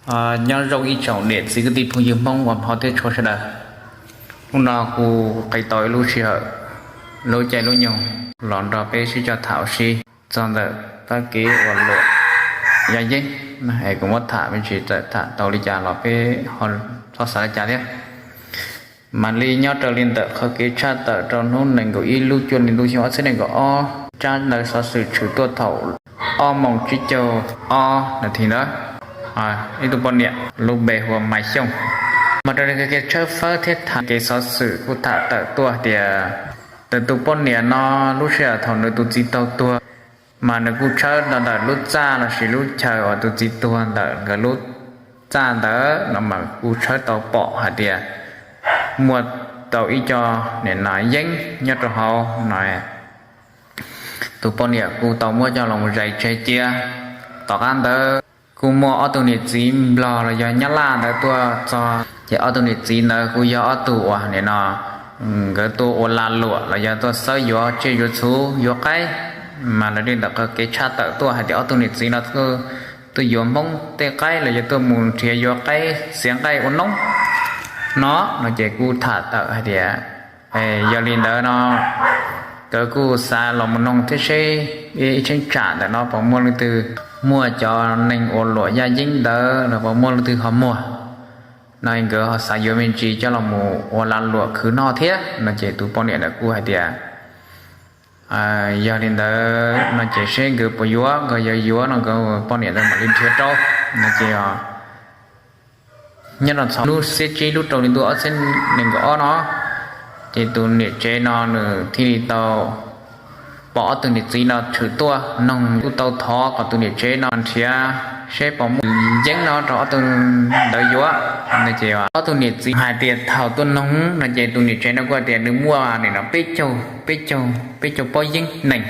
Nyob zoo ib tsoom niam txiv kwv tij phooj ywg Hmoob uas hmov thiab tshua sawv daws. Hnub no kuv qis tau ib lub sij hawm, lub caij lub nyoog los nrog peb sib cog tham ua si txog ntawm txoj kev ua luam yaj yeeb. Es kuv muab tham me ntsis txawm tham tau li cas los peb ho txhob xav li cas thiab. Mam li nyob raws li ntawm qhov kev tshaj tawm rau hnub nees nkaum ib lub cuaj hli ntuj xyoo ob txhiab nees nkaum ob, tsab ntawv xov xwm tshwm tuaj thaum ob moos tsib caug ob nas this ntawd. Ib tug poj niam lub npe hu ua Maiv Xyooj. Mas raws li kev tshawb fawb thiab tham kev xov xwm kuj tham tawm tuaj hais tias, tus poj niam no lub sij hawm thaum nws tus txiv tau tuag, mas nws kuj tshawb ntawm lub txaj lossis lub chaw uas tus txiv tuag ntawm nkawd lub txaj ntawd no mas kuj tshawb tau pom hais tias muaj tau ib co nim no yeeb nyob rau hauv no. Tus poj niam kuj tau muab coj los zais tseg cia. Tom qab ntawd kuj muaj ob tug niam txiv nplog los yog nyab laj ntawd tuaj txog, ces ob tug niam txiv ntawd kuj yog ob tug uas nim no nkawd tuaj ua lag luam los yog tuaj xawb yuav tsiaj yuav txhu yuav qaib. Mas lawv li ntawm qhov kev tshaj tawm tuaj hais tias ob tug niam txiv no tuaj yuav Hmoob tej qaib los yog tuaj mus nrhiav yuav qaib xiav nqaij ua noob no, no ces kuj tham tawm hais tias, yog li ntawd no nkawd kuj xav los mus noog thiab seb ib cheeb tsam ntawm no puas muaj leej twg muaj cov neeg ua luam yaj yeeb ntawd los puas muaj leej twg ho muag no, nkawd ho xav yuav me ntsis coj los mus ua lag luam khwv noj thiab no. Ces tus poj niam ntawd kuj hais tias, yog li ntawd no ces seb nkawd puas yuav, nkawd yog yuav no nkawd poj niam ntawd mam li nrhiav rau no ces nyob rau txog hnub xiab tsib lub rau hli ntuj ob txhiab nees nkaum ob no, ces tus niam tsev no nws thiaj li tau pom ob tug niam txiv no tshwm tuaj noog, kuj tau thov kom tus niam tsev no nrhiav seb puas muaj yeeb no rau ob tug ntawd yuav. Ces ob tug niam txiv hais tias thaum tuaj noog no ces tus niam tsev no kuj hais tias nws muaj nim no peb caug, peb caug, peb caug pob yeeb nees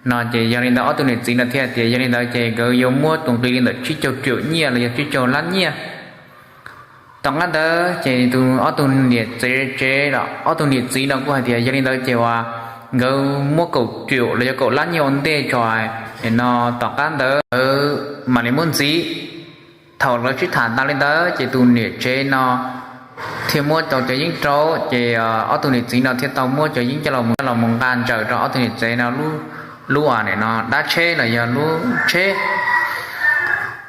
no. Ces yog li ntawd ob tug niam txiv no thiaj tias yog li ntawd ces nkawd yuav muab tus nqi li ntawm tsib caug riaum nyiaj los yog tsib caug lab nyiaj. Tom qab ntawd ces tus ob tug niam txiv tsev, ob tug niam txiv no kuj hais tias yog li ntawd ces uas nkawd muab kaum riaum los yog kaum lab nyiaj ua ntej tso, no tom qab ntawd mam li muab ntxiv. Thaum lawv sib tham tas li ntawd ces tus niam tsev no thiaj muab tau cov yeeb rau, ces ob tug niam txiv no thiaj tau muab cov yeeb coj los, los mus nqa ntsaws rau ob tug niam tsev no lub ua nim no dab tsheb los yog lub tsheb.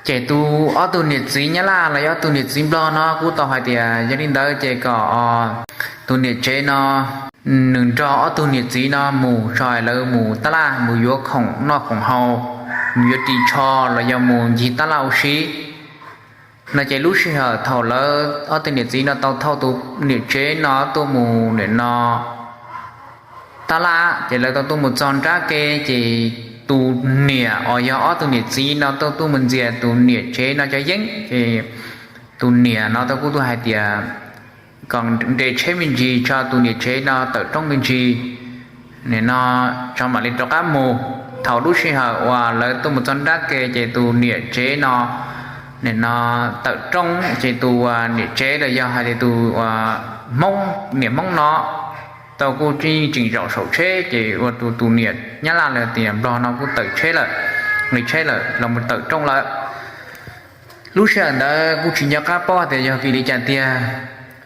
Ces tus ob tug niam txiv nyab laj los yog ob tug niam txiv nplog no kuj tau hais tias yog li ntawd ces kom tus niam tsev no nws nrog ob tug niam txiv no mus tso, lawv mus tab laj mus yuav khoom noj khoom haus, mus yuav ris tsho los yog mus ncig tab laj ua si no. Ces lub sij hawm thaum lawv ob tug niam txiv no tau thauj tus niam tsev no tuaj mus nim no tab laj, ces lawv tau tuaj mus txog nrab ke, ces tus niam uas yog ob tug niam txiv no tau tuaj mus ntxias tus niam tsev no cov yeeb, ces tus niam no tau kuj tuaj hais tias kom nres tsheb me ntsis tso, tus niam tsev no tawm rooj me ntsis, nim no tso mam li rov qab mus. Thaum lub sij hawm uas lawv tuaj mus txog nrab ke ces tus niam tsev no, nim no tawm rooj ces tus niam tsev los yog hais tias tus Hmoob, niam Hmoob no tau kuj tseem zaum saum tsheb, ces ua tus, tus niam nyab laj los tias nplog no kuj tawm tsheb lawm, nqis tsheb lawm los mus tawm rooj lawm. Lub sij hawm ntawd kuj tsis nco qab paub tias yog vim li cas tiag,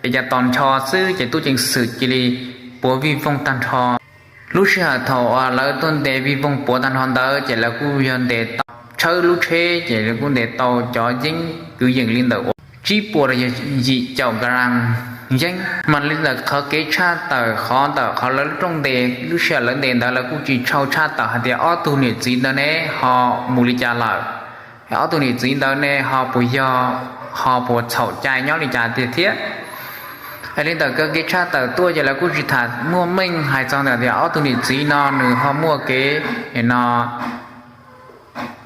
es cas tos ncho xwb ces tub ceev xwm cia li puav vij voog tag nrho. Lub sij hawm thaum lawv tuaj ntes vij voog puav tag nrho ntawd ces lawv kuj yog ntes tau, tshawb lub tsheb ces lawv kuj ntes tau cov yeeb kwv yees li ntawm uas tsib puas los yog yim caum gram yeeb. Mas li ntawm qhov kev tshaj tawm qhov ntawm qhov lawv lub rooj ntes, lub sij hawm lawv ntes ntawd lawv kuj tsis tshau tshaj tawm hais tias ob tug niam txiv ntawd ne ho mus li cas lawm, ob tug niam txiv ntawd ne ho puas yog, ho puas txhaum cai nyob li cas tiag thiab. Es li ntawm kev tshaj tawm tuaj ces lawv kuj tsis tham muaj meej hais txog ntawm tias ob tug niam txiv no nws ho muaj kev no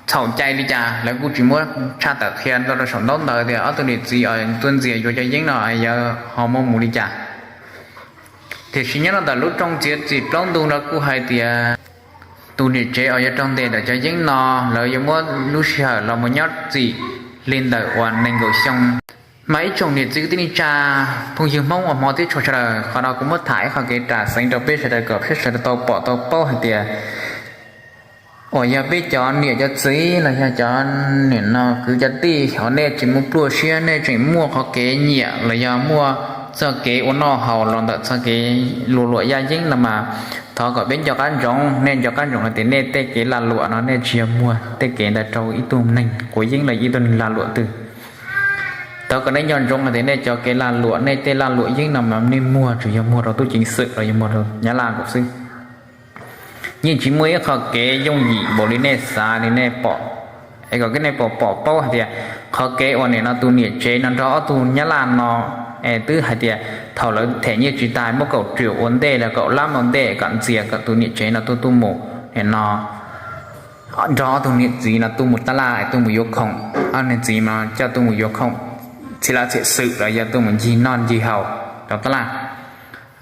txhaum cai li cas, lawv kuj tsis muab tshaj tawm qhia rau saum ntaub ntawv tias ob tug niam txiv tuaj ntxias yuav cov yeeb no yog ho muaj mus li cas. Tiam sis nyob rau ntawm lub rooj txiav txim plaub ntug no kuj hais tias tus niam tsev uas yuav raug ntes ntawm cov yeeb no, lawv yuav muab lub sij hawm los mus nyob txim li ntawm uas nees nkaum xyoo. Mas ib tsoom niam txiv kwv tij neej tsa phooj ywg Hmoob uas hmov thiab tshua sawv daws, qhov no kuv muab tham ib qho kev ras xeev rau peb sawv daws kom peb sawv daws tau pom tau paub hais tias Uas yog peb cov niam cov txiv los yog cov niam no kwv cov tij, nej tsis muaj pluaj siab, nej tseem muaj qhov kev nyiam los yog muaj txoj kev ua noj haus los ntawm txoj kev luag luam yaj yeeb no mas, thov kom peb nco qab ntsoov, nej nco qab ntsoov hais tias nej tej kev lag luam no nej tsis yog muag tej kev ntawd rau ib tug neeg quav yeeb los ib tug neeg lag luam twg. Thov kom nej nco ntsoov hais tias nej cov kev lag luam, nej tej lag luam yeeb no mas nej muag tsuas yog muag rau tub ceev xwm los yog muag rau nyab laj nkaus xwb. Yeej tsis muaj ib qho kev yooj yim npaum li nej xav li nej pom. Es kom nej pom pom paub hais tias qhov kev uas nim no tus niam tsev no nrog ob tug nyab laj no, es twb hais tias thaum lawv them nyiaj tsis tag muab kaum riam ua ntej los kaum lab ua ntej kom ntxias kom tus niam tsev no tuaj tuaj mus, nim no nrog ob tug niam txiv no tuaj mus tab laj, tuaj mus yuav khoom. Ob niam txiv no coj tuaj mus yuav khoom, txhij lab txhij xwm los yog tuaj mus ncig noj ncig haus rau tab laj.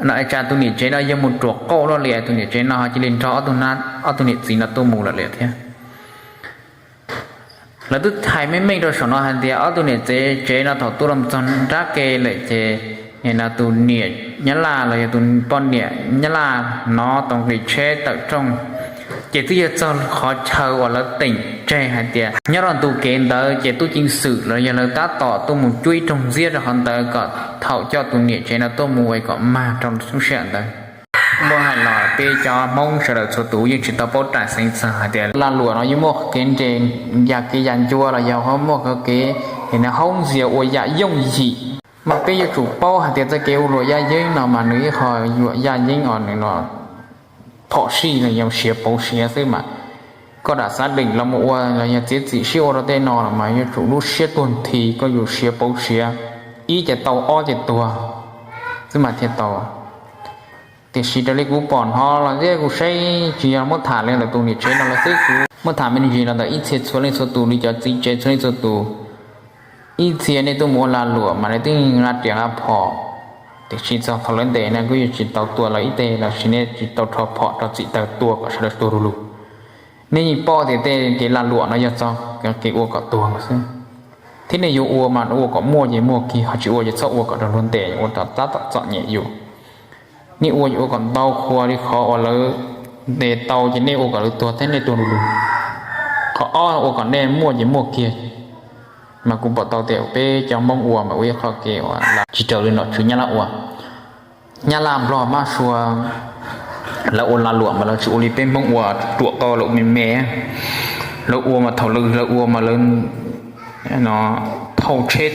No es tsam tus niam tsev no yog mus ruam qauj loj li, tus niam tsev no cia li nrog ob tug niam txiv no tuaj mus lawm li thiab. Lawv twb hais meej meej rau saum no hais tias ob tug niam tsev no thaum tuaj los txog nrab ke lawm ces, nim no tus niam nyab laj los yog tus poj niam nyab laj no tau nqis tsheb tawm rooj, ces twb yog txog qhov chaw uas lawv teem tseg hais tias nyob rau ntu kev ntawd ces tub ceev xwm los yog lawv tab tom tuaj mus cuab ib rooj ntxiab rau qhov ntawd kom thaum coj tus niam tsev no tuaj mus es kom mag rau lub sij hawm ntawd. Muab hais los peb cov Hmoob sawv daws txhua tus yeej tsis tau paub rais xeev txog hais tias lag luam no yeej muaj kev nres, yam kev yam ncua los yog muaj kev, es nws haub ntxias ua yam yooj yim. Mas peb yuav tsum paub hais tias txoj kev ua luam yaj yeeb no mas nws ib qho luam yaj yeeb os, nws no phom sij los yog siav pauv siav xwb mas. Koj ram xav deem los mus ua los yog txiav txim siab ua rau tej no los mas yuav tsum lub siab tuag nthi, koj yuav siav pauv siav, ib ces tau ob ces tuag xwb mas thiaj tau. Tiam sis raws li kuv pom hnov los thiab kuv saib tsis yog muab tham li ntawm tus niam tsev no lawm xwb, kuv muab tham me ntsis los ntawm ib txhia txhua leej txhua tus li cov txiv tsev txhua leej txhua tus. Ib txhia nej tuaj mus ua lag luam mas nej twb nqa riam nqa phom, tiam sis txog thaum lawv ntes no kuj yuav tsis tau tua lawv ib teg los sis nej tsis tau rho phom rho txim taws tua kom sawv daws tuag du lug. Nej yeej paub tias tej kev lag luam no yog txog kev ua kom tuag xwb, thiab nej yuav ua mas ua kom muaj ces muaj kiag, ho tsis ua ces txhob ua kom raug luag ntes, ua rau tab tom txom nyem yus. Nej ua ces ua kom ntau qhuav li qhov uas lawv ntes tau ces nej ua kom lawv tuag thiab nej tuag du lug. Qhov ob ua kom nej muaj ces muaj kiag. Mas kuv pom tau tias peb cov Hmoob ua mas ua ib qho kev uas tsis raws li nom tswv Nyab Laj ua. Nyab Laj Nplog Mab Sua lawv ua lag luam mas lawv tsis ua li peb Hmoob ua ruam qau lawv me me. Lawv ua mas thaum lawv ua mas lawv thauj tsheb,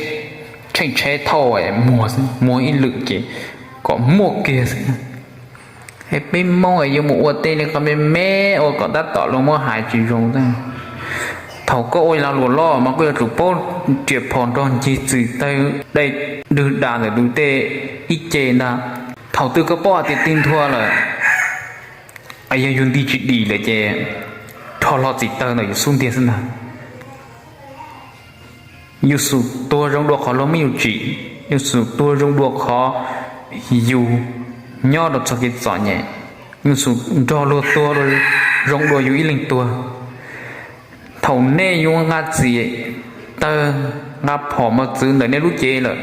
tsheej tsheb thauj muag, muag ib lwm ces kom muaj kiag xwb. Peb Hmoob yuav mus ua tej li qhov me me ua kom tab tom luag muab hais tsis zoo. Thaum koj ua lag luam loj mas koj yuav tsum paub riam phom nrog ncig txim taws dai dwg das ntawm tus tej ib ce ntag. Thaum twg koj paub hais tias tig nthua lawm, yog yus nti tsis dim lawm ces rho hlo txim taws ntawm yus xub ntiag xwb ntag. Yus xub tuag zoo dua qhov luag muab yus tsim, yus xub tuag zoo dua qhov yus nyob rau txog kev txom nyem, yus xub nrog luag tuag zoo dua yus ib leeg tuag. Thaum nej yuav nqa txim taws, nqa phom mos txwv ntawm nej lub cev lawm,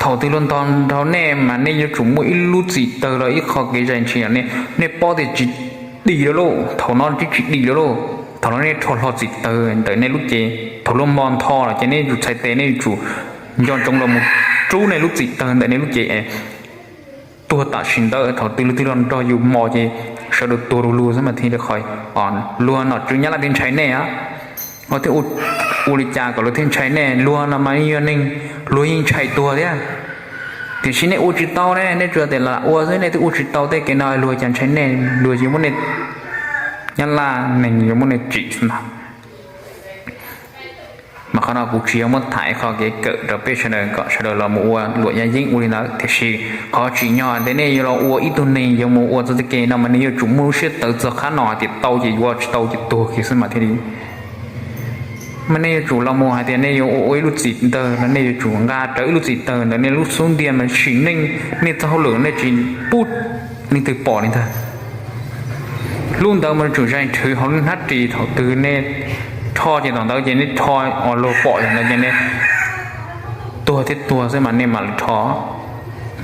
thaum twg luag ntog nrho nej mas nej yuav tsum muaj ib lub txim taws los ib qho kev zais ntshis no, nej paub tias tsis dim lawm lauj, thaum no twb tsis dim lawm lauj, thaum no nej rho hlo txim taws ntawm nej lub cev. Thaum luag mos ntho los ces nej yuav tsum txhais tes, nej yuav tsum nco ntsoov los mus rub nej lub txim taws ntawm nej lub cev es tuag tam sim ntawd. Thaum twg luag twg los nrog yus mos ces sawv daws tuag du lug xwb mas thiaj li qhov luag nom tswv Nyab Laj thiaj ntshai nej, thiaj ua li cas kom luag thiaj ntshai nej. Luag no mas yog neeg, luag yeej ntshai tuag thiab. Tiam sis nej ua tsis tau ne, nej tsuas tias lam ua xwb, nej twb ua tsis tau tej kev no luag cas ntshai nej, luag yuav muab nej, Nyab Laj neeg yuav muab nej tsim xwb ntag. Mas qhov no kuv tsis yog muab tham ib qho kev kawm rau peb sawv daws kom sawv daws los mus ua luam yaj yeeb ua li ntawd, tiam sis qhov tsim nyog tias nej yuav los ua ib tug neeg yuav mus ua txoj kev no mas nej yuav tsum muaj lub siab tawv txog qab no tias tau ces ua, tsis tau ces tuag kiag xwb mas thiaj li. Mas nej yuav tsum los mus hais tias nej yuav ua ua ib lub txim taws no, nej yuav tsum nqa rawv ib lub txim taws ntawm nej lub xub ntiag mas sim neej, nej txoj hauj lwm nej tsis pub leej twg pom li ntag. Lub ntawd mas yuav tsum zais nrhwv hauv lub hnab ris, thaum twg nej rho ces thaum ntawd ces nej rho, luag pom ces ntawd ces nej tuag thiab tuag xwb mas nej mam li rho.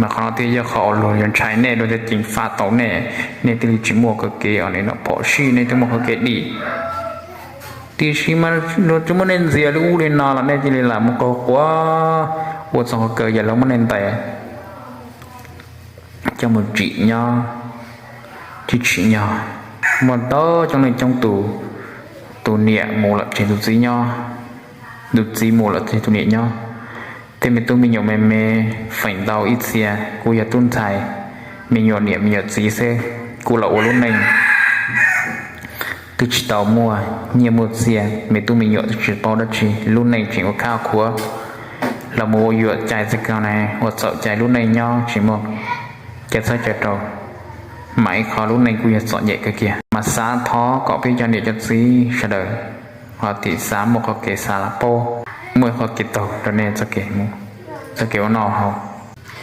Mas qhov no thiaj yog qhov uas luag yuav ntshai nej, luag thiaj ceev faj tau nej, nej thiaj li tsis muaj qhov kev uas nim no phom sij, nej thiaj muaj qhov kev dim. Tiam sis mas luag tsis muab nej ntxias li ub li no los nej cia li lam mus qaug quav ua txog qhov kawg, yog luag muab nej ntes coj mus tsim nyob, tsis tsim nyog. Muaj ntau coob leej coob tus, tus niam mus lawm tseg tus txiv nyob, tus txiv mus lawm tseg tus niam nyob. Tej me tub me nyuam me me feem ntau ib txhia kuj yog tub ntxhais, me nyuam niam me nyuam txiv xwb, kuj los ua lub neej twb tsis tau muaj nyiaj muaj txiag, me tub me nyuam twb tsis paub dab tsi, lub neej tseem ua khab khuav, los mus ua yuam cai txij ko na, ua txhaum cai lub neej nyob tsis muaj cai txhawb cai rau, mam ib qho lub neej kuj yog txom nyem kawg kiag. Mas xav thov kom peb cov niam cov txiv sawv daws ho tim xav muaj qhov kev xav lam paub, muaj qhov kev taug rau nej txoj kev ua noj haus.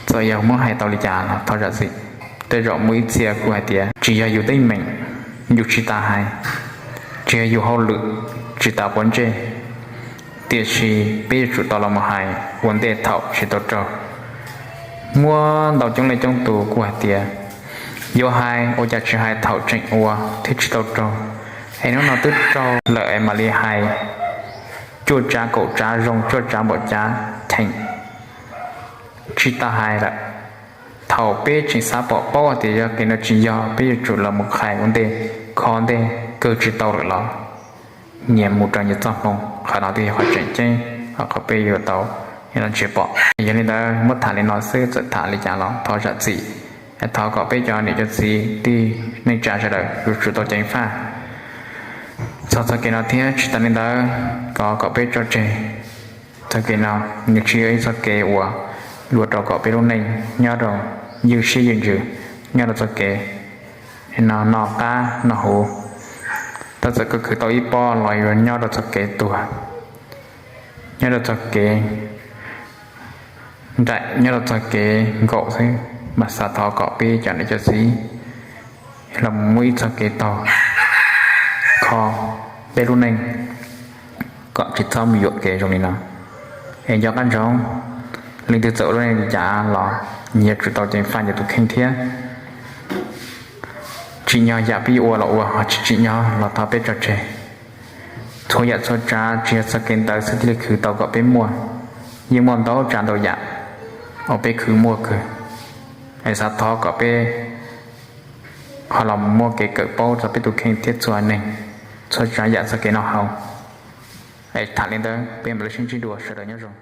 Txawm yog muab hais tau li cas los thov zam txim. Tej zaum muaj ib txhia kuj hais tias tsis yog yus teeb meem, yus tsis tas hais, tsis yog yus hauj lwm tsis tas pov ntsej, tiam sis peb yuav tsum tau los mus hais ua ntej thaum tsis tau raug. Muaj ntau coob leej coob tus kuj hais tias yuav hais ua cas tsis hais thaum tseem ua thiab tsis tau raug, es hnub no twb raug lawm es mam li hais cuaj tsav kaum tsav zoo cuaj tsav npaum cas cheem tsis tas hais lawm. Thaum peb tseem xav pom paub tias yog kev no tsis yog, peb yuav tsum los mus hais ua ntej, kho ntej kawg tsis tau lawm los nyias mus raws nyias txoj hmoo. Qhov no twb yog qhov tseem ceeb, qhov peb yuav tau ntsib pom. Yog li ntawd muab tham li no xwb, txawm tham li cas los thov zam txim. Thov kom peb cov niam cov txiv tij neej tsa sawv daws yuav tsum tau ceev faj txog txoj kev no thiab tsis tas li ntawd, kom kom peb tso tseg txoj kev no, nws tsis yog ib txoj kev uas yuav rau kom peb lub neej nyob rau ywj siab ywj ntsws, nyob rau txoj kev no noj qab noj huv. Tab txawm koj khwv tau ib pob los yuav nyob rau txoj kev tuag, nyob rau txoj kev nraim, nyob rau txoj kev nkaum xwb. Mas xav thov kom peb cov niam cov txiv los muaj ib txoj kev taug kho peb lub neej kom tsis txhob mus yuam kev zoo li no. Es nco qab ntsoov, leej twg txawm ua lub neej li cas los nyias yuav tsum tau ceev faj nyias tus kheej thiab. Tsim nyog yam peb yuav ua los ua, ho tsis tsim nyog los thov peb tso tseg. Txhua yam txhua tsav tsis yog txoj kev ntawd xwb thiaj li khwv tau kom peb muaj, yeej muaj ntau tsav ntau yam uas peb khwv muaj kawg. Es xav thov kom peb ho los muaj kev kawm paub txog peb tus kheej thiab txhua neeg, txhua tsav yam txoj kev noj haus. Es tham li ntawd peb mam li sib ntsib dua, sawv daws nyob zoo.